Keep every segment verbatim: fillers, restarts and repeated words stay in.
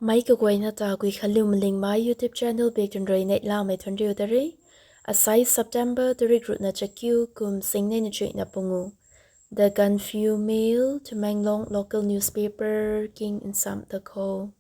Meic kaguayna ta Guikhanliu Malingmei YouTube channel bak tun rui neihlamei thuanriu ta re. Asai September tarik ruhna chakiu kum singnei na chuihna pungu. The Gaanphiu Mail, Tamenglong local newspaper king nsam ta khou.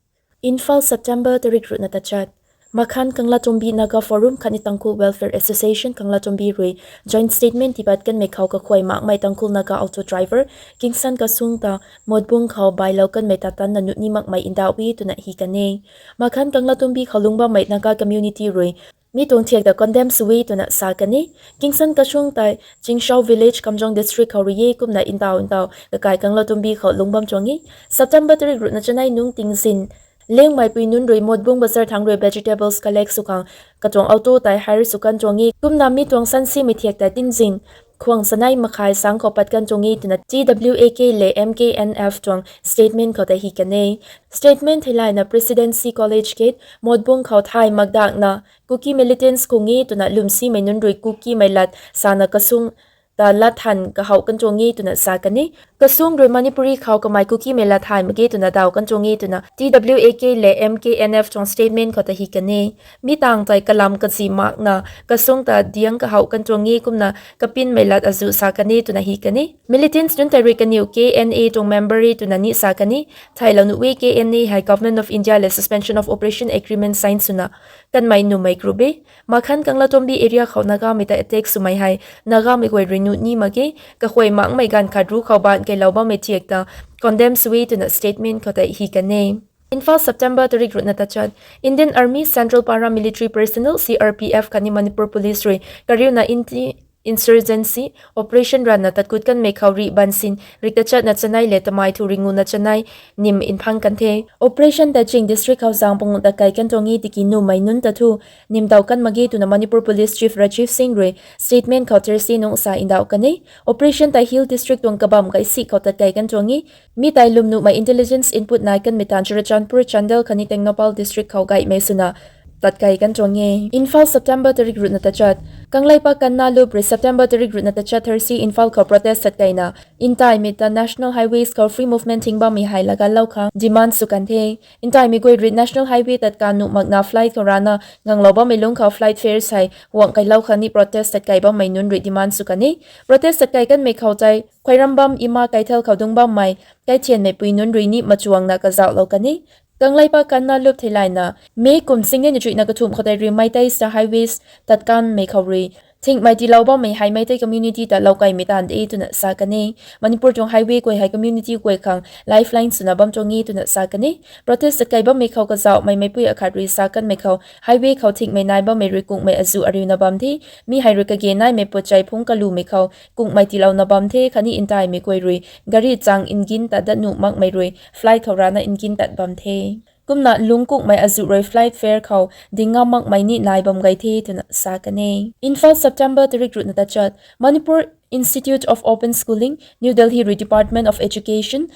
Imphal, September tarik ruhna tachat. Makhan Kanglatongbi Naga Forum khatni Tangkhul Welfare Association Kanglatongbi rui joint statement tiipat kanmei khou kakhuay makmei Tangkhul Naga auto driver Kingsan Kasung ta Motbung khou bailou kanmei ta tanna nuh ni makmei ndauh e twna hi kan e. Makhan Kanglatongbi khou lungc bammei Naga community rui mi tuang thiak ta condemn sw e twna sa kan e. Kingsan Kasung tei Chingshao village, Kamjong district khou rui e kumna ndauh ndauh kakai Kanglatongbi khou lungc bam tuang e. September tarik ruhna chanei nungc tingzin Liangmeipui nunc rui Motbung bazar thangc rui vegetables collect sw khang katuang auto tei hire sw kan tuang e. Kumna mi tuang sansimei thiak tei tingzin khwang chanei makhai sang khou pat kan tuang e twna T W A K le M K N F tuang statement khou tei hi kan e. Statement theilayna Presidency College Gate, Motbung khou thay makdakna Kuki militants kung e twna lwmsimei nunc rui Kukimei lat sana Kasung ta lat than kahouh kan tuang e twna sa kan e. Kasung rui Manipuri khou kamei Kukimei lat thay mak ge twna daw kan tuang e twna T W A K le M K N F tuang statement khou tei hi kan e. Mi tangv tei kalam kazi makna Kasung ta diang kahouh kan tuang e kumna kapinmei lat azuh sa kan e twna hi kan e. Militants nunc tei rui kaniw K N A tuang member e twna ni sa kan e. Thaylou nuh e, K N A hei Government of India le Suspension of Operation Agreement sign swna kanmei nuhmei group e. Makhan Kanglatongbi area khou Nagamei ta attack swmei hei Nagamei guay rui nuh ni mak ge. Kakhuay makmei ganv khat ruc khou baanc keylou bammei thiak ta condemn sw e twna statement khou tei hi kan e. Imphal, September tarik ruhna tachat. Indian Army, Central Paramilitary Personnel, C R P F khatni Manipur Police rui kariuna anti-insurgency operation ranna tatkut kanmei khou rih bansin rik tachatna chanei le tamei thu ringuna chanei nim nphang kan the. Operation tei Ching district khou zaeng panguh ta kai kan tuang e tiki nuhmei nunc ta thu nimdaw kan mak ge twna Manipur Police Chief Rajiv Singh rui statement khou Thursday nungc sa ndauh kan e. Operation tei Hill District tuang kabam kaisi khou tat kai kan tuang e. Mi tei lwm nuhmei intelligence input nai kanmei taanv Churachandpur, Chandel khatni Tengnoupal district khou gaymei swna tat kai kan tuang e. Imphal, September tarik ruhna tachat. Kangleipak Kanna Lup rui September tarik ruhna tachat Thursday Imphal khou protest tat kaina ntaimei ta national highways khou free movement thing bammei hei lagaanlou khang demand sw kan the. Ntaimei guay rui national highway tat kan nuh makna flight khou rana nganglou bammei lungc khou flight fares hei huang keylou khang ni protest tat kai bammei nunc rui demand sw kan e. Protest tat kai kanmei khou tei Khuairambam Ima Keithel khou dungc bammei kaithianmeipui nunc rui ni machuangna kazauhlou kan e. Kangleipak Kanna Lup theilayna May kum singnei na chuihna kathumh khou tei rui Meiteis ta highways tat kanmei khou rui thingmei tiilou bammei hei Meitei community ta loukaimei taanv de twna sa kan e. Manipur tuang highway guay hei community guay khang lifeline swna bam tuang e twna sa kan e. Protest tat kai bammei khou kazauhmei meipui akhat rui sa kanmei khou highway khou thingmei nai bammei rui kungmei azuh ariuna bam the. Mi hei rui kage naimei puatchei phungc kalumei khou kungmei tiilouna bam the khatni ntaimei guay rui gari chang engine tat dat nuh makmei rui flight khou rana engine tat bam the. Kumna lungc kungmei azuh rui flight fare khou ding ngam makmei ni nai bam gay the twna sa kan e. Imphal, September tarik ruhna tachat. Manipur Institute of Open Schooling, New Delhi rui Department of Education,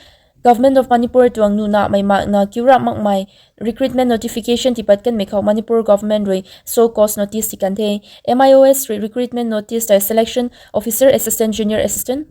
Government of Manipur tuang nuh namei makna kiu rap makmei recruitment notification tiipat kanmei khou Manipur government rui show cause notice tii kan the. M I O S rui recruitment notice tei Selection Officer, Assistant Junior Assistant,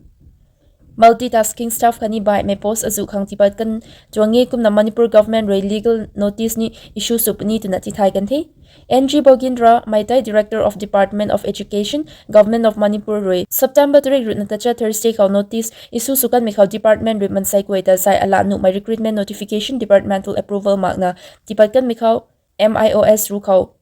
Multitasking Staff khatni baihmei post azuh khang tiipat kan tuang e kumna Manipur government rui legal notice ni issue sw puni twna tithay kan the. N G Bogindra Meitei, Director of Department of Education, Government of Manipur rui September tarik ruhna tachat Thursday khou notice issue sw kanmei khou department rui mansei guay ta zay ala nuhmei recruitment notification departmental approval makna tiipat kanmei khou M I O S rui khou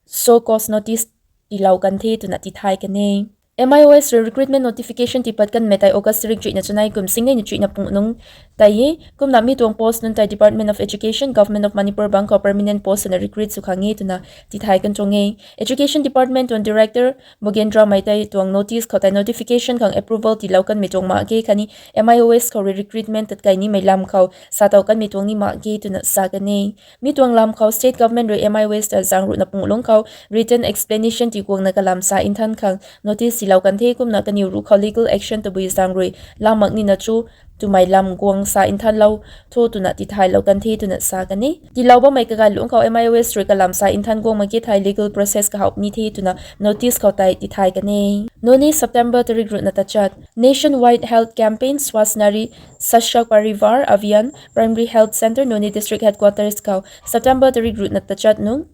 show cause notice tiilou kan the twna tithay kan e. M I O S rui recruitment notification tiipat kanmei tei August tarik chuihna chanei kum singnei na chuihna punguh nungc tei e. Kumna mi tuang post nunc tei Department of Education, Government of Manipur bangc khou permanent post swna recruit sw khang e twna tithay kan tuang e. Education Department tuang Director Bogindra Meitei tuang notice khou tei notification khang approval tiilou kanmei tuang mak ge khatni M I O S khou rui recruitment tat kai nimei lam khou satow kanmei tuang ni mak ge twna sa kan e. Mi tuang lam khou state government rui M I O S ta zaeng ruhna punguh lungc khou written explanation tiiguangna kalam sa nthan khang notice tiilou kan the kumna kaniw ruc khou legal action tabui zaeng rui lam mak nina chu twmei lam guang sa nthanlou tho twna tithaylou kan the twna sa kan e. Tiilou bammei kaganv lungc khou M I O S rui kalam sa nthan guang mak ge thei legal process kahowh puni the twna notice khou tei tithay kan e. Noney, September tarik ruhna tachat. Nationwide Health Campaign Swasth Nari Sashakt Parivar Abhiyan, Primary Health Centre, Noney District Headquarters khou September tarik ruhna tachat nung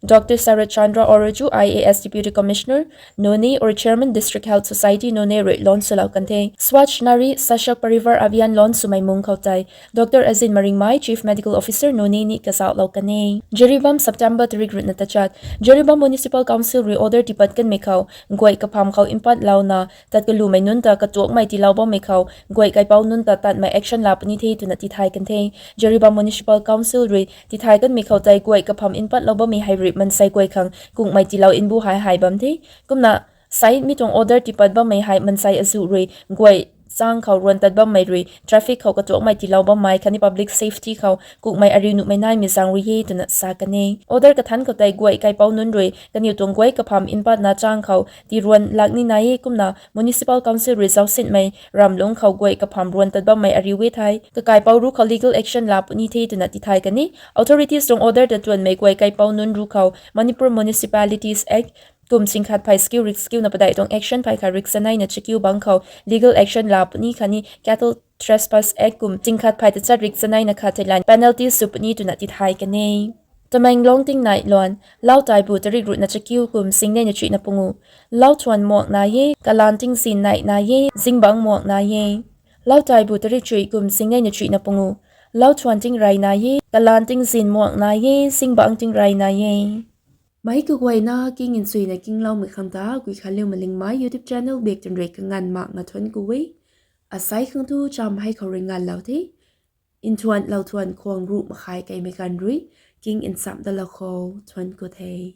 Doctor Sarat Chandra Oroju, I A S, Deputy Commissioner, Noney, or Chairman, District Health Society, Noney rui launch swlou kan the. Swasth Nari Sashakt Parivar Abhiyan launch swmei mung khou tei Doctor Azin Maringmei, Chief Medical Officer, Noney ni kazauhlou kan e. Jiribam, September tarik ruhna tachat. Jiribam Municipal Council rui order tiipat kanmei khou guay kapham khou mpatlouna tat kalumei nunc ta katuakmei tiilou bammei khou guay kaipouc nunc ta tatmei action laa puni the twna tithay kan the. Jiribam Municipal Council rui tithay kanmei khou tei guay kapham mpatlou bammei hei rui mansei guay khang kungmei tiilou mbu hei hei bam the. Kumna sai mi tuang order tiipat bammei hei mansei azuh rui guay chang khou ruan tat bammei rui traffic khou katuakmei tiilou bammei khatni public safety khou kungmei ariu nuhmei naimei zaeng rui e twna sa kan e. Order kathanc khou tei guay kaipouc nunc rui kaniw tuang guay kapham mpatna chang khou tiiruan lak ni nai e. Kumna Municipal Council rui zaucsinmei ramlungc khou guay kapham ruan tat bammei ariu e thei kakaipouc ruc khou legal action laa puni the twna tithay kan e. Authorities tuang order ta tuanmei guay kaipouc nunc ruc khou Manipur Municipalities Act kum chingkhat phey chakiu rik chakiuna padeih tuang action phey khat rik chaneina chakiu bangc khou legal action laa puni khatni Cattle Trespass Act kum chingkhat phey tachat rik chaneina khat theilan penalties sw puni twna tithay kan e. Tamenglong tingnai luan. Lau taibu tarik ruhna chakiu kum singneina chuihna pungu. Lau thuan muak nai e, kalaan tingzin nai nai e, zingbangc muak nai e. Lau taibu tarik chuih kum singneina chuihna pungu. Lau thuan tingrey nai e, kalaan tingzin muak nai e, zingbangc tingrey nai e. Meic kaguayna king nchuina kingloumei khang ta Guikhanliu Malingmei YouTube channel bak twn rui kanganv makna thuanc ku e. Asai khang thu cham hei khou rui nganvlou the. Nthuanlou thuan khwang ruh makhai keimei ganv rui king nchamh dalou khou thuanc ku the.